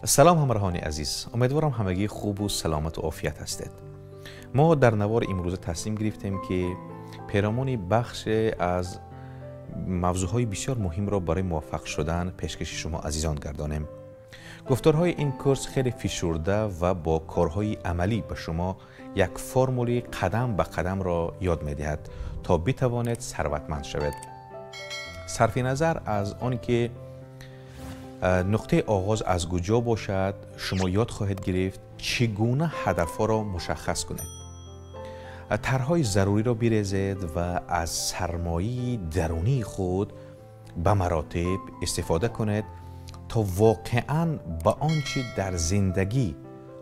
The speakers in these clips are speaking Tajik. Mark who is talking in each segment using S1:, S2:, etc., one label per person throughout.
S1: Салом, ҳамроҳони азиз. Умедворам, ҳамагӣ хубу саломату офият ҳастед. Мо дар навори имрӯза тасмим гирифтем, ки перомони бахше аз мавзӯъҳои бисёр муҳимро барои муваффақ шудан пешкаши шумо азизон гардонем. Гуфторҳои ин курс хеле фишурда ва бо корҳои амалӣ ба шумо як формули қадам ба қадамро ёд медиҳад, то битавонед сарватманд шавед. Сарфи назар аз он ки нуқтаи оғоз аз куҷо бошад, шумо ёд хоҳед гирифт, чӣ гуна ҳадафҳоро мушаххас кунед, тарҳҳои заруриро бирезед ва аз сармояи дарунии худ ба маротиб истифода кунед, то воқеан ба он чи дар зиндагӣ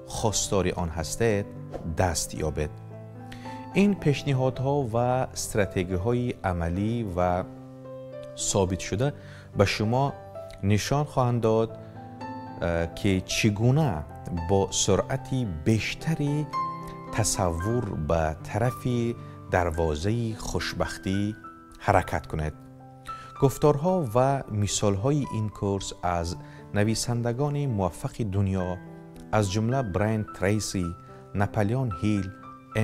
S1: хостори он ҳастед, даст ёбед. Ин пешниҳодҳо ва стратегияҳои амалӣ ва собитшуда ба шумо нишон хоҳанд дод, ки чӣ гуна бо суръати бештари тасаввур ба тарафи дарвозаи хушбахтӣ ҳаракат кунед. Гуфторҳо ва мисолҳои ин курс аз нависандагони муваффақи дунё, аз ҷумла Брайан Трейси, Наполеон Ҳил,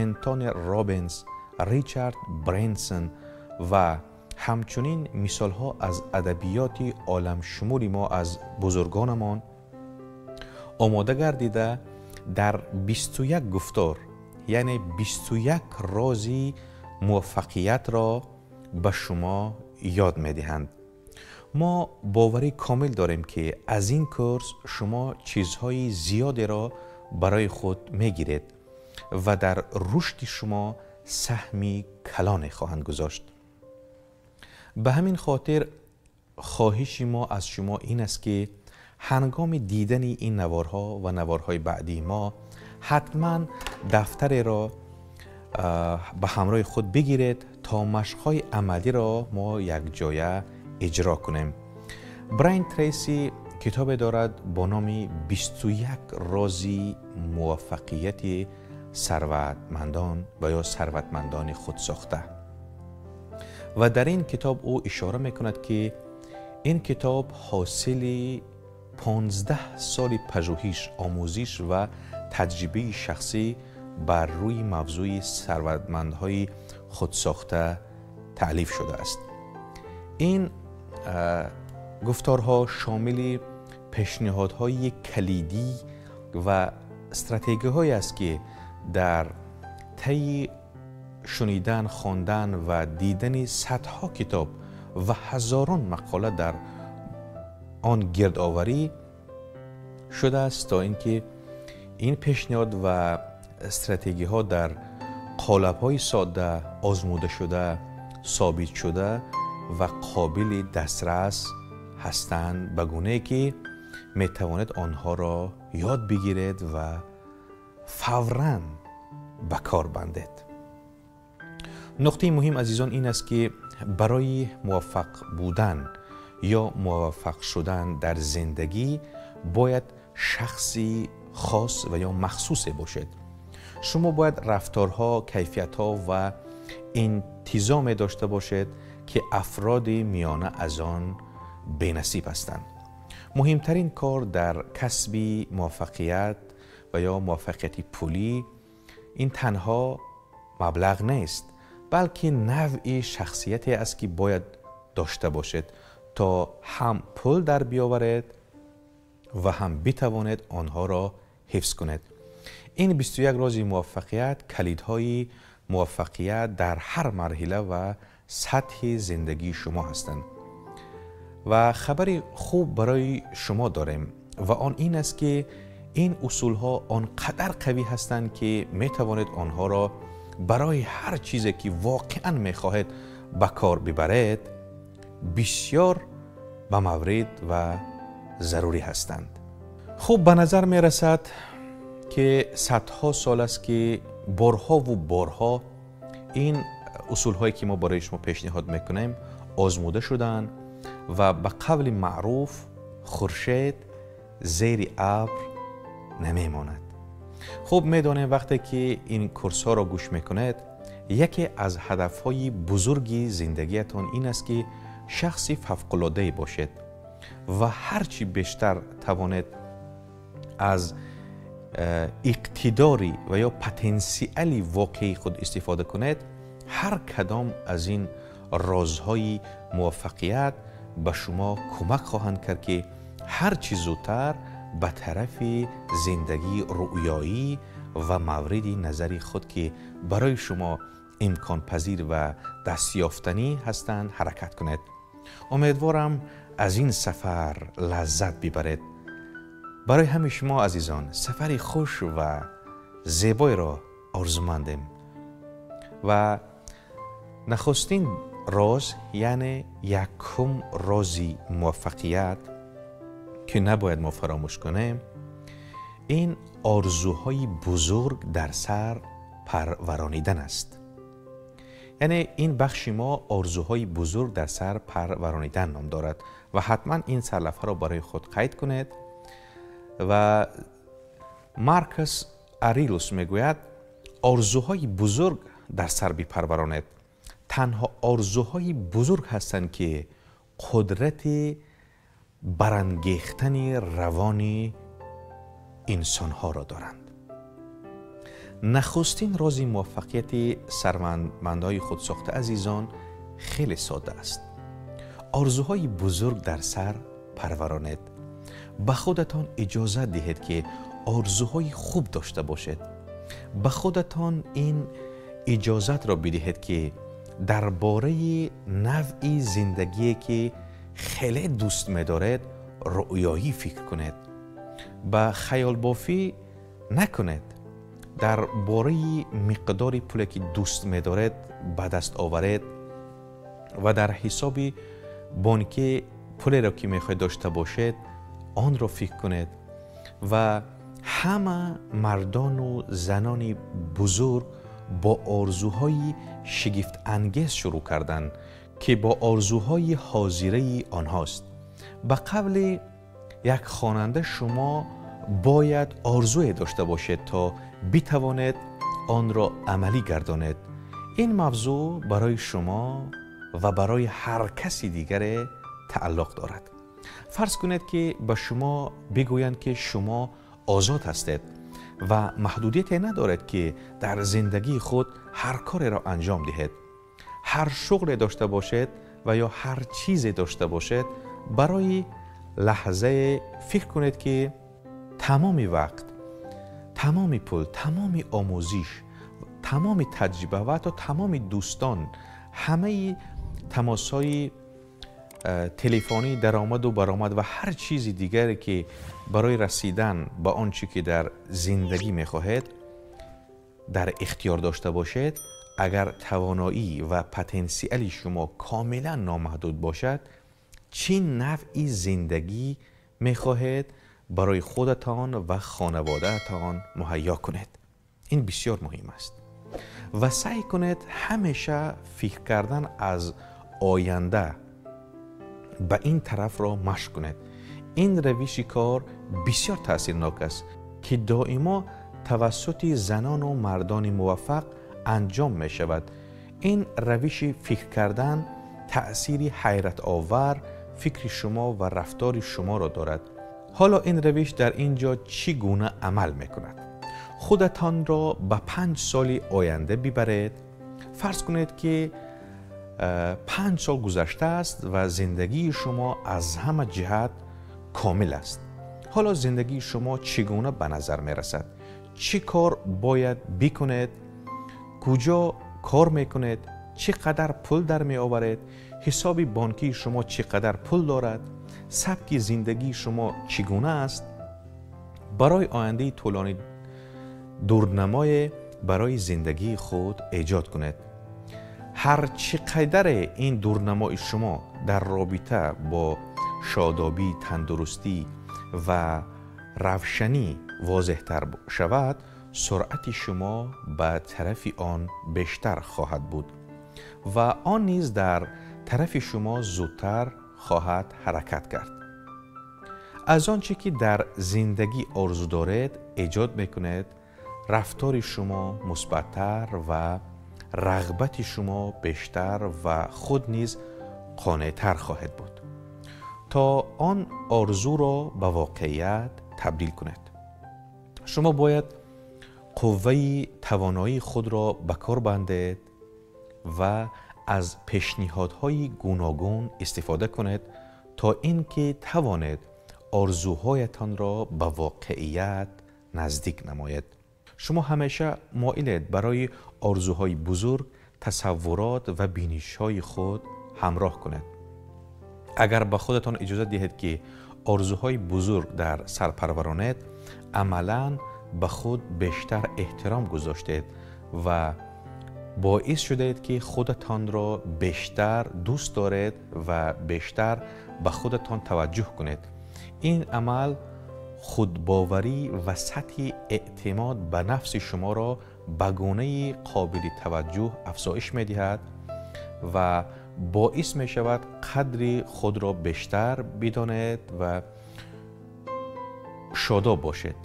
S1: Энтони Робинс, Ричард Брэнсон ва ҳамчунин мисолҳо аз адабиёти оламшумули мо, аз бузургонамон омода гардида, дар 21 гуфтор, яъне 21 рози муваффақиятро ба шумо ёд медиҳанд. Мо боварӣ комил дорем, ки аз ин курс шумо чизҳои зиёдеро барои худ мегиред ва дар рушди шумо саҳми калоне хоҳанд гузошт. Ба ҳамин хотир хоҳиши мо аз шумо ин аст, ки ҳангоми дидани ин наворҳо ва наворҳои баъдии мо ҳатман дафтареро ба ҳамроҳи худ бигиред, то машқҳои амалиро мо якҷоя иҷро кунем. Брайан Трейси китобе дорад бо номи «21 рози муваффақияти сарватмандон» ва ё «Сарватмандони худсохта», ва дар ин китоб ӯ ишора мекунад, ки ин китоб ҳосили 15 соли пажӯҳиш, омӯзиш ва таҷрибаи шахсӣ бар рӯи мавзӯи сарватмандҳои худсохта таълиф шудааст. Ин гуфторҳо шомили пешниҳодҳои калидӣ ва стратегияҳое аст, ки дар таи шунидан, хондан ва дидани садҳо китоб ва ҳазорон мақола дар он гирдоварӣ шудааст, то ин ки ин пешниҳод ва стратегияҳо дар қолабҳои содда, озмудашуда, собитшуда ва қобили дастрас ҳастанд, ба гунае ки метавонед онҳоро ёд бигиред ва фавран ба кор бандед. Нуқтаи муҳим, азизон, ин аст, ки барои муваффақ будан ё муваффақ шудан дар зиндагӣ бояд шахси хос ва ё махсусе бошед. Шумо бояд рафторҳо, кайфиятҳо ва интизоме дошта бошед, ки афроди миёна аз он бенасиб ҳастанд. Муҳимтарин кор дар касби муваффақият ва ё муваффақияти пулӣ ин танҳо маблағ нест, балки навъи шахсияте аст, ки бояд дошта бошед, то ҳам пул дар биёваред ва ҳам битавонед онҳоро ҳифз кунед. Ин 21 рози муваффақият калидҳои муваффақият дар ҳар марҳила ва сатҳи зиндагии шумо ҳастанд. Ва хабари хуб барои шумо дорем, ва он ин аст, ки ин усулҳо он қадар қавӣ ҳастанд, ки метавонед онҳоро барои ҳар чизе, ки воқеан мехоҳед, ба кор бибаред. Бисёр ба маврид ва зарурӣ ҳастанд. Хуб, ба назар мерасад, ки садҳо сол аст, ки борҳову борҳо ин усулҳое, ки мо барои шумо пешниҳод мекунем, озмуда шуданд ва ба қавли маъруф, хуршед зери абр намемонад. Хуб медонем, вақте ки ин курсҳоро гӯш мекунед, яке аз ҳадафҳои бузурги зиндагиятон ин аст, ки шахси фавқулоддае бошед ва ҳар чӣ бештар тавонед. аз иқтидори ва ё потенсиали воқеии худ истифода кунед, ҳар кадом аз ин розҳои муваффақият ба шумо кӯмак хоҳанд кард, ки ҳар чӣ зудтар ба тарафи зиндагии рӯёӣ ва мавриди назари худ, ки барои шумо имконпазир ва дастёфтанӣ ҳастанд, ҳаракат кунед. Умедворам аз ин сафар лаззат бибаред. Барои ҳамаи шумо азизон сафари хуш ва зебоеро орзумандем. Ва нахустин роз, яъне якум рози муваффақият, ки набояд мо фаромӯш кунем, ин орзуҳои бузург дар сар парваронидан аст. Яъне ин бахши мо орзуҳои бузург дар сар парваронидан ном дорад ва ҳатман ин сарлавҳаро барои худ қайд кунед. Ва Маркус Арилус мегӯяд: орзуҳои бузург дар сар бипарваронед. Танҳо орзуҳои бузург ҳастанд, ки қудрати барангехтани равони инсонҳоро доранд. Нахустин рози муваффақияти сарватмандҳои худсохта азизон хеле сода аст. Орзуҳои бузург дар сар парваронед. Ба худатон иҷозат диҳед, ки орзуҳои хуб дошта бошед. Ба худатон ин иҷозатро бидиҳед, ки дар бораи навъи зиндагие, ки хеле дӯст медоред, рӯёӣ фикр кунед. Ба хаёлбофӣ накунед. Дар бораи миқдори пуле, ки дӯст медоред, ба даст оваред ва дар ҳисоби бонкӣ пулеро, ки мехоҳед дошта бошед, онро фикр кунед. Ва ҳама мардону занони бузург бо орзуҳои шигифтангез шурӯъ карданд, ки бо орзуҳои ҳозираи онҳост. Ба қавли як хонанда, шумо бояд орзуе дошта бошед, то битавонед онро амалӣ гардонед. Ин мавзӯъ барои шумо ва барои ҳар каси дигаре тааллуқ дорад. Фарз кунед, ки ба шумо бигӯянд, ки шумо озод ҳастед ва маҳдудияте надоред, ки дар зиндагии худ ҳар кореро анҷом диҳед, ҳар шуғле дошта бошед ва ё ҳар чизе дошта бошед. Барои лаҳзае фикр кунед, ки тамоми вақт, тамоми пул, тамоми омӯзиш, тамоми таҷриба ва ҳатто тамоми дӯстон, ҳамаи тамосҳои телефонӣ, даромаду баромад ва ҳар чизи дигаре, ки барои расидан ба он чӣ ки дар зиндагӣ мехоҳед, дар ихтиёр дошта бошед, агар тавоноӣ ва потенсиали шумо комилан номаҳдуд бошад, чӣ навъи зиндагӣ мехоҳед барои худатон ва хонаводаатон муҳайё кунед? Ин бисёр муҳим аст. Ва саъй кунед ҳамеша фикр кардан аз оянда ба ин тарафро машқ кунед. Ин равиши кор бисёр таъсирнок аст, ки доимо тавассути занону мардони муваффақ анҷом мешавад. Ин равиши фикр кардан таъсири ҳайратовар фикри шумо ва рафтори шуморо дорад. Ҳоло ин равиш дар ин ҷо чӣ гуна амал мекунад? Худатонро ба 5 соли оянда бибаред. Фарз кунед, ки 5 сол гузаштааст ва зиндагии шумо аз ҳама ҷиҳат комил аст. Ҳоло зиндагии шумо чӣ гуна ба назар мерасад? Чӣ кор бояд бикунед? Куҷо кор мекунед? Чӣ қадар пул дар меоваред? Ҳисоби бонкии шумо чӣ қадар пул дорад? Сабки зиндагии шумо чӣ гуна аст? Барои ояндаи тӯлонӣ дурнамое барои зиндагии худ эҷод кунед. Ҳар чӣ қадаре ин дурнамои шумо дар робита бо шодобӣ, тандурустӣ ва равшанӣ возеҳтар шавад, суръати шумо ба тарафи он бештар хоҳад буд ва он низ дар тарафи шумо зудтар хоҳад ҳаракат кард. Аз он чӣ ки дар зиндагӣ орзу доред эҷод мекунед, рафтори шумо мусбаттар ва рағбати шумо бештар ва худ низ қонеътар хоҳед буд, то он орзуро ба воқеият табдил кунед. Шумо бояд қувваи тавоноии худро ба кор бандед ва аз пешниҳодҳои гуногун истифода кунед то ин ки тавонед орзуҳоятонро ба воқеият наздик намоед. Шумо ҳамеша моилед барои орзуҳои бузург тасаввурот ва бинишҳои худ ҳамроҳ кунед. Агар ба худатон иҷозат диҳед ки орзуҳои бузург дар сар парваронед, амалан ба худ бештар эҳтиром гузоштед ва боис шудаед ки худатонро бештар дӯст доред ва бештар ба худатон таваҷҷӯҳ кунед. Ин амал худбоварӣ ва сатҳи эътимод ба нафси шуморо ба гунаи қобили таваҷҷӯҳ афзоиш медиҳад ва боис мешавад қадри худро бештар бидонед ва шодоб бошед.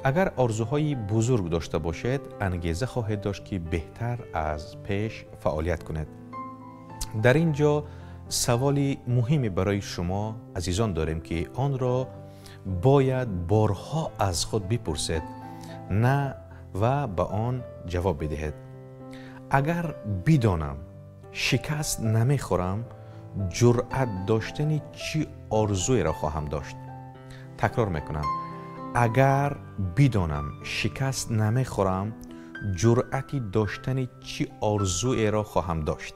S1: Агар орзуҳои бузург дошта бошед, ангеза хоҳед дошт ки беҳтар аз пеш фаъолият кунед. Дар ин ҷо саволи муҳиме барои шумо азизон дорем ки онро бояд борҳо аз худ бипурсед на ва ба он ҷавоб бидиҳед. Агар бидонам шикаст намехӯрам, ҷуръат доштани чӣ орзуеро хоҳам дошт? Такрор мекунам. Агар бидонам шикаст намехӯрам, ҷуръати доштани чӣ орзуеро хоҳам дошт?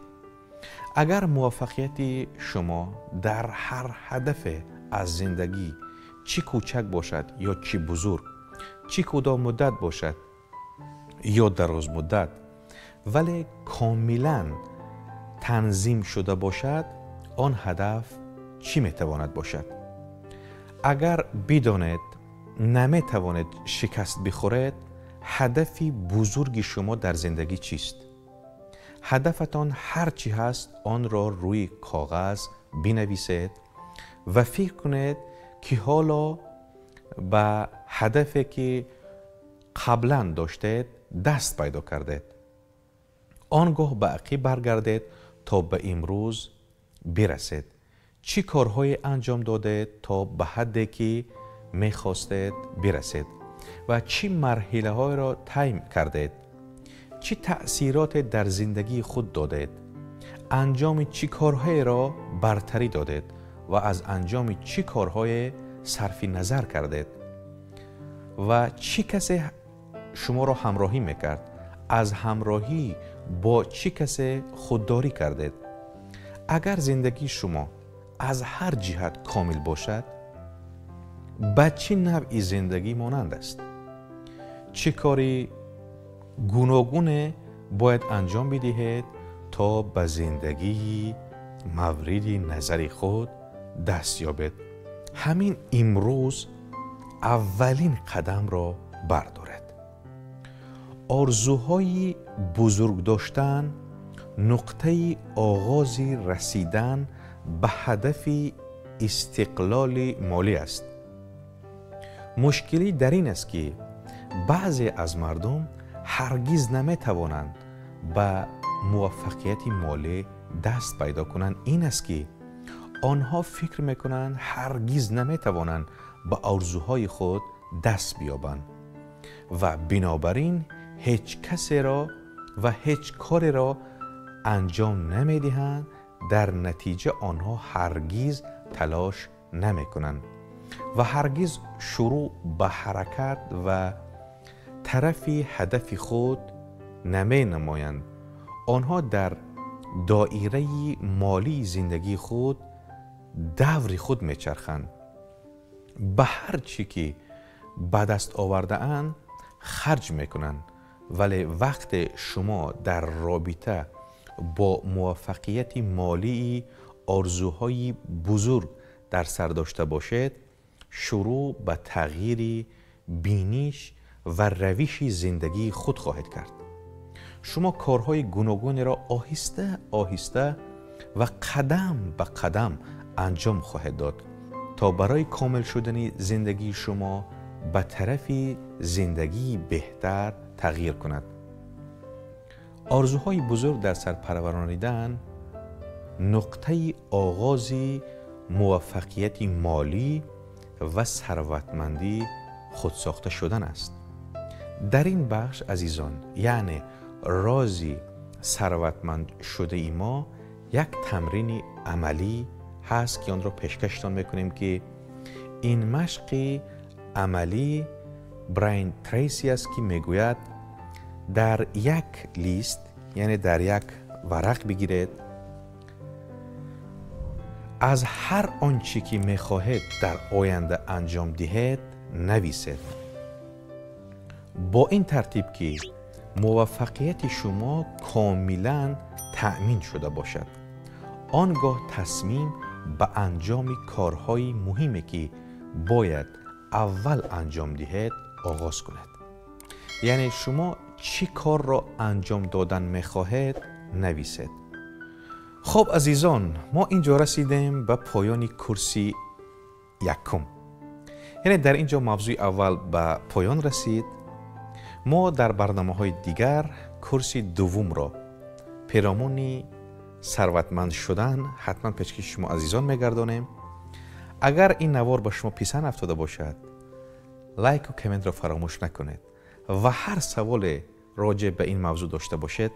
S1: Агар муваффақияти шумо дар ҳар ҳадафе аз зиндагӣ чӣ кӯчак бошад ё чӣ бузург, чӣ кӯтоҳмуддат бошад ё дарозмуддат, вале комилан танзим шуда бошад, он ҳадаф чӣ метавонад бошад? Агар бидонед наметавонед шикаст бихӯред, ҳадафи бузурги шумо дар зиндагӣ чист? Ҳадафатон ҳар чӣ ҳаст, онро рӯи коғаз бинависед ва фикр кунед ки ҳоло ба ҳадафе ки қаблан доштед даст пайдо кардед. Он гоҳ ба ақиб баргардед то ба имрӯз бирасед. Чӣ корҳое анҷом додед то ба ҳадде ки мехостед бирасед ва чӣ марҳилаҳоеро тай кардед? Чӣ таъсироте дар зиндагии худ додед? Анҷоми чӣ корҳоеро бартарӣ додед ва аз анҷоми чӣ корҳое сарфи назар кардед? Ва чӣ касе шуморо ҳамроҳӣ мекард? Аз ҳамроҳӣ бо чӣ касе худдорӣ кардед? Агар зиндагии шумо аз ҳар ҷиҳат комил бошад, ба чӣ навъи зиндагӣ монанд аст? Чӣ кори гуногуне бояд анҷом бидиҳед то ба зиндагии мавриди назари худ даст ёбед? Ҳамин имрӯз аввалин қадамро бардоред. Орзуҳои бузург доштан нуқтаи оғози расидан ба ҳадафи истиқлоли молӣ аст. Мушкилӣ дар ин аст ки баъзе аз мардум ҳаргиз наметавонанд ба муваффақияти молӣ даст пайдо кунанд. Ин аст ки онҳо фикр мекунанд ҳаргиз наметавонанд ба орзуҳои худ даст биёбанд ва бинобар ин ҳеҷ касеро ва ҳеҷ кореро анҷом намедиҳанд. Дар натиҷа онҳо ҳаргиз талош намекунанд ва ҳаргиз шурӯъ ба ҳаракат ва тарафи ҳадафи худ наменамоянд. Онҳо дар доираи молии зиндагии худ даври худ мечарханд. Ба ҳар чӣ ки ба даст овардаанд харҷ мекунанд, вале вақте шумо дар робита бо муваффақияти молии орзуҳои бузург дар сар дошта бошед, шурӯъ ба тағйири биниш ва равиши зиндагии худ хоҳед кард. Шумо корҳои гуногунеро оҳиста оҳиста ва қадам ба қадам анҷом хоҳед дод то барои комил шудани зиндагии шумо ба тарафи зиндагии беҳтар тағйир кунад. Орзуҳои бузург дар сар парваронидан нуқтаи оғози муваффақияти молӣ ва сарватмандӣ худсохта шудан аст. Дар ин бахш азизон, яъне рози сарватманд шудаи мо як тамрини амалӣ ҳаст ки онро пешкаштон мекунем, ки ин машқи амалӣ Брайан Трейси аст, ки мегӯяд дар як лист, яъне дар як варақ бигиред аз ҳар он чӣ ки мехоҳед дар оянда анҷом диҳед нависед, бо ин тартиб ки муваффақияти шумо комилан таъмин шуда бошад. Он гоҳ тасмим ба анҷоми корҳои муҳиме ки бояд аввал анҷом диҳед оғоз кунед. Яъне шумо чӣ корро анҷом додан мехоҳед нависед. Хоб азизон, мо инҷо расидем ба поёни курси якум. Яъне дар инҷо мавзӯи аввал ба поён расид. Мо дар барномаҳои дигар курси дуввумро перомуни сарватманд шудан ҳатман пешкаши шумо азизон мегардонем. Агар ин навор ба шумо писанд афтода бошад, лайку комментро фаромӯш накунед ва ҳар саволе роҷеъ ба ин мавзӯъ дошта бошед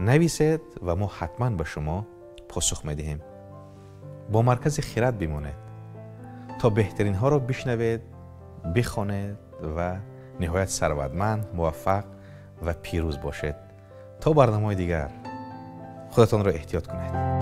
S1: нависед ва мо ҳатман ба шумо посух медиҳем. Бо маркази хирад бимонед то беҳтаринҳоро бишнавед, бихонед ва ниҳоят сарватманд, муваффақ ва пирӯз бошед. То барномаҳои дигар худатонро эҳтиёт кунед.